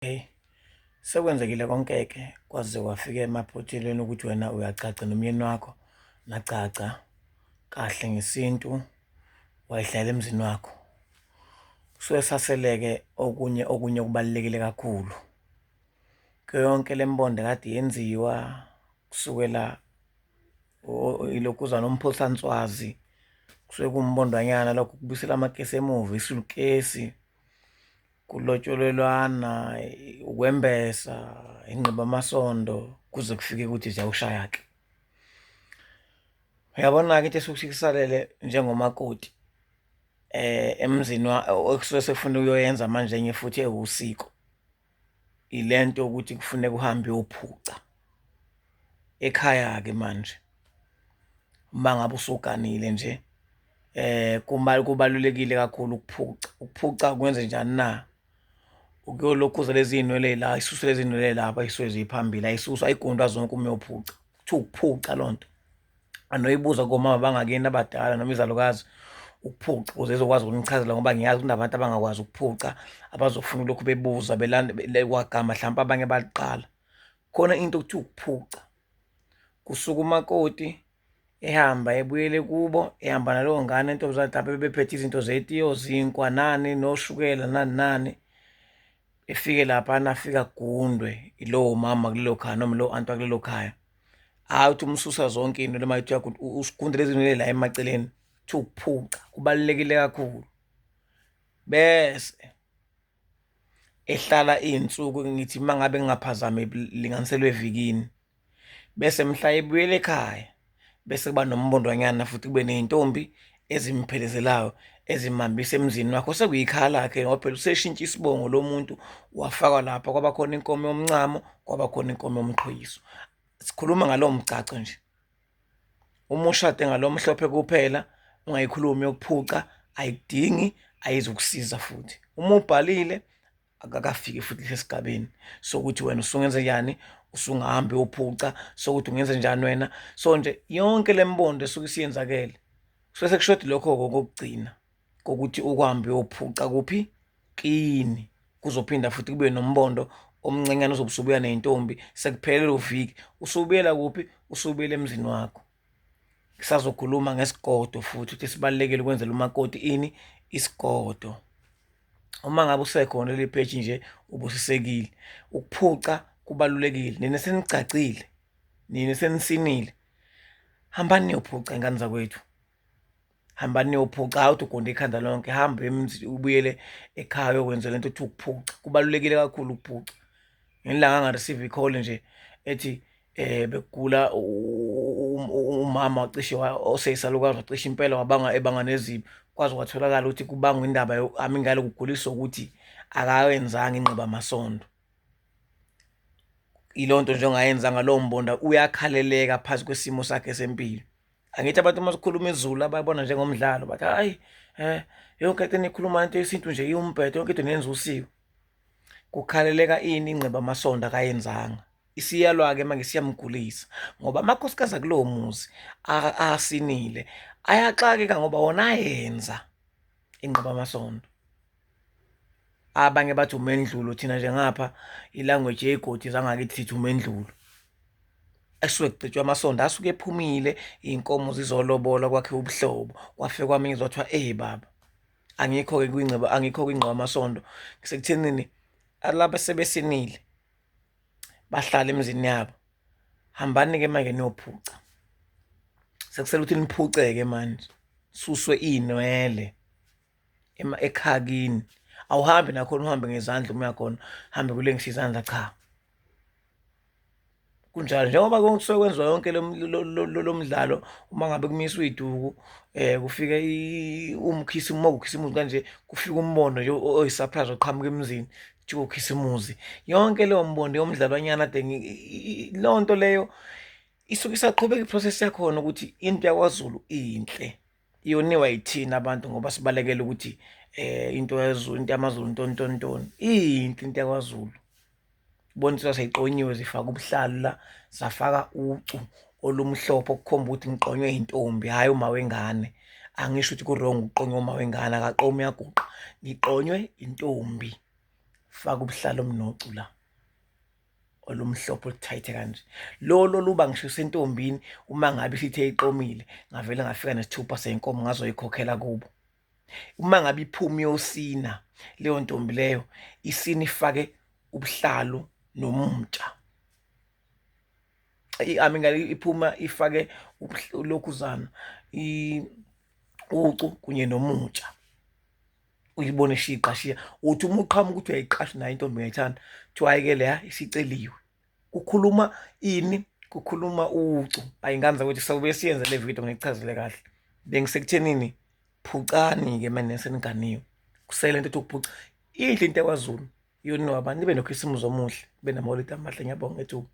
Okay. Sekwenzekile konke-ke kwaze kwafika emaphothelweni ukuthi wena uyacaca nomyeni wakho nacaca kahle ngesintu wayihlala emzini wakho. Kusuke saseleke okunye okunye okubalulekile kakhulu. Kuyo yonke le mbondo kade yenziwa kusukela ilokhuzana umphosanswazi kusuke kuwumbondwanyana lokho kubuyisela amakesi emuva isulukesi. Kulotsholelwana, ukwembesa, ingqiba amasondo kuze kufike ukuthi ziyawushaya-ke. Uyabona-ke into esuke kusalele njengomakoti emzini okusuke sekufuna ukuyoyenza manje enye futhi ewusiko, ile nto yokuthi kufuneka uhambe uyophuca. Ekhaya-ke manje uma ngabe usuganile nje kubalulekile kakhulu ukuphuca. Ukuphuca kwenzenjani na? Ukuyolokhuza lezi iy'nwele la, isuse lezi iy'nwele lapha ey'suke ziphambili, ayisuswa ayigundwa zonke uma uyophuca. Kuthiwa ukuphuca loo nto. Anoyibuza komama bangakini abadala noma izalukazi ukuphuca ukuze izokwazi ukunichazela ngoba ngiyazi kunabantu abangakwazi ukuphuca abazofuna ulokhu bebuza belanda kwagama hlampe abanye baliqala. Khona into okuthiwa ukuphuca. Kusuka umakoti ehamba ebuyele kubo ehamba naleyo ngane intombazane lapho bephethe izinto zetiye ozinkwa nani noshukela nani nani efike laphana afike agundwe ilowo mama kulelo khaya noma lowo anti wakulelo khaya hhayi ukuthi umsusa zonke into noma ithi usigunde lezi zinto la emaceleni kuthiwa ukuphuca kubalulekile kakhulu bese ehlala iy'nsuku ngithi uma ngabe ngingaphazami linganiselwe evikini bese mhla ebuyela ekhaya bese kuba nombondwanyana futhi kube ney'ntombi ezimphelezelayo ezimhambisa emzini wakhe osekuyikhaya lakhe ngoba phela useshintsha isibongo lo muntu wafakwa lapha kwaba khona inkomo yomncamo kwaba khona inkomo yomqhoyiso. Sikhuluma ngalowo mgcagco nje. Uma ushade ngalo mhlophe kuphela ungayikhulumi yokuphuca ayikudingi ayizukusiza futhi. Uma ubhalile akakafiki futhi lesigabeni sokuthi wena usungenze njani usungahamba uyophuca sokuthi ungenze njani wena so nje yonke le mbondo esuke isiyenzakele kusuke sekushodi lokho kokugcina kokuthi ukuhambe uyophuca kuphi kini kuzophinda futhi kube nombondo omncinyane uzobe usubuya ney'ntombi sekuphele lo viki usubuyela kuphi usubuyela emzini wakho Ngisazokhuluma ngesigodo futhi ukuthi sibalulekile ukwenzela umakoti ini isigodo. Uma ngabe usekhona leli page nje ubusisekile. Ukuphuca kubalulekile. Nina senigcagcile, nina senisinile. Hambani niyophuca ingane zakwethu. Hambani niyophuca, hhayi ukuthi ugunde ikhanda lonke, hamba ubuyele ekhaya uyokwenza lento ethi ukuphuca. Kubalulekile kakhulu ukuphuca. Ngelinye ilanga nga-receive i-call nje ethi bekugula umama wacishe oseyisalukazi wacishe impela wabanga ebanga nezibi kwaze kwatholakala ukuthi kubangwa indaba ami ngale kuguliswa ukuthi akawenzanga ingqiba masondo. Ilonto nje ongayenzanga lowo mbonda uyakhaleleka phansi kwesimo sakhe sempilo. Angithi abantu uma sikhuluma isiZulu abayibona njengomdlalo bathi hhayi yonke into eniyikhulumayo into yesintu nje iwumbhedo yonke into niyenza usiko. Kukhaleleka ini ingqiba amasondo akayenzanga. Isiyalwa-ke manje siyamgulisa ngoba amakhosikazi akulowo muzi asinile ayaxakeka ngoba wona ayenza ingqiba amasondo. Abanye bathi umendlulo thina nje ngapha ilanguage yey'godi zangakithi sithi umendlulo. Asuke kugqitshwa amasondo asuke ephumile iy'nkomo zizolobola kwakhiwa ubuhlobo kwafike kwamizwa kwathiwa eyi baba. Angikho-ke kwingcebo angikho kwingqo amasondo ngisekuthenini alaba sebesinile bahlala emizini yabo hambani-ke manje niyophuca sekusele ukuthi niphuceke manje suswe iy'nwele ekhakini awuhambi nakhona uhambe ngezandla uma uyakhona hambe kulengisa izandla cha Kunjalo njengoba kusuke kwenziwa yonke lo mdlalo uma ngabe kumiswa iy'duku kufike uma kukhisimuzi kanje kufike umbono nje oyi-surprise oqhamuka emzini kuthiwa ukhisimuzi. Yonke leyo mbono yomdlalwanyana kade leyo nto leyo isuke isaqhubeka i-process yakhona ukuthi into yakwaZulu inhle. Yoniwa yithina abantu ngoba sibalekela ukuthi into yeZulu, into yamaZulu ntoni ntoni ntoni. Inhle into yakwaZulu. Ubona insizwa seyiqonyiwe zifaka ubuhlalu la zafaka ucu olumhlophe okukhomba ukuthi ngiqonywe intombi hhayi uma wengane. Angisho ukuthi ku-wrong ukuqonywa uma wengane akaqomi uyaguqa. Ngiqonywe intombi. Faka ubuhlalo obunocu la olumhlophe oluthayithe kanje. Lolu oluba ngisho usentombini uma ngabe isithe iqomile, ngavele ngafika nesithupha seyinkomo ngazoyikhokhela kubo. Uma ngabe iphuma iyosina leyo ntombi leyo, isina ifake ubuhlalu nomumtsha. I mean iphuma ifake lokhuzana ucu kunye nomutsha. Uyibone ishiqashiya uthi uma uqhamuka ukuthi uyayiqasha nayo intombi uyayithanda, kuthiwa hhayi-ke leya isiceliwe. Kukhuluma ini? Kukhuluma ucu. Ayi ngane zakwethu sawube siyenze le video ngiyichazele kahle. Bengisekuthenini phucani-ke manje seniganiwe. Kusele into ethi ukuphuca. Inhle into yakwaZulu. Yoniwa abantu nibe nokhisimuzi omuhle, nibe namaholide amahle. Ngiyabonga ngethuba.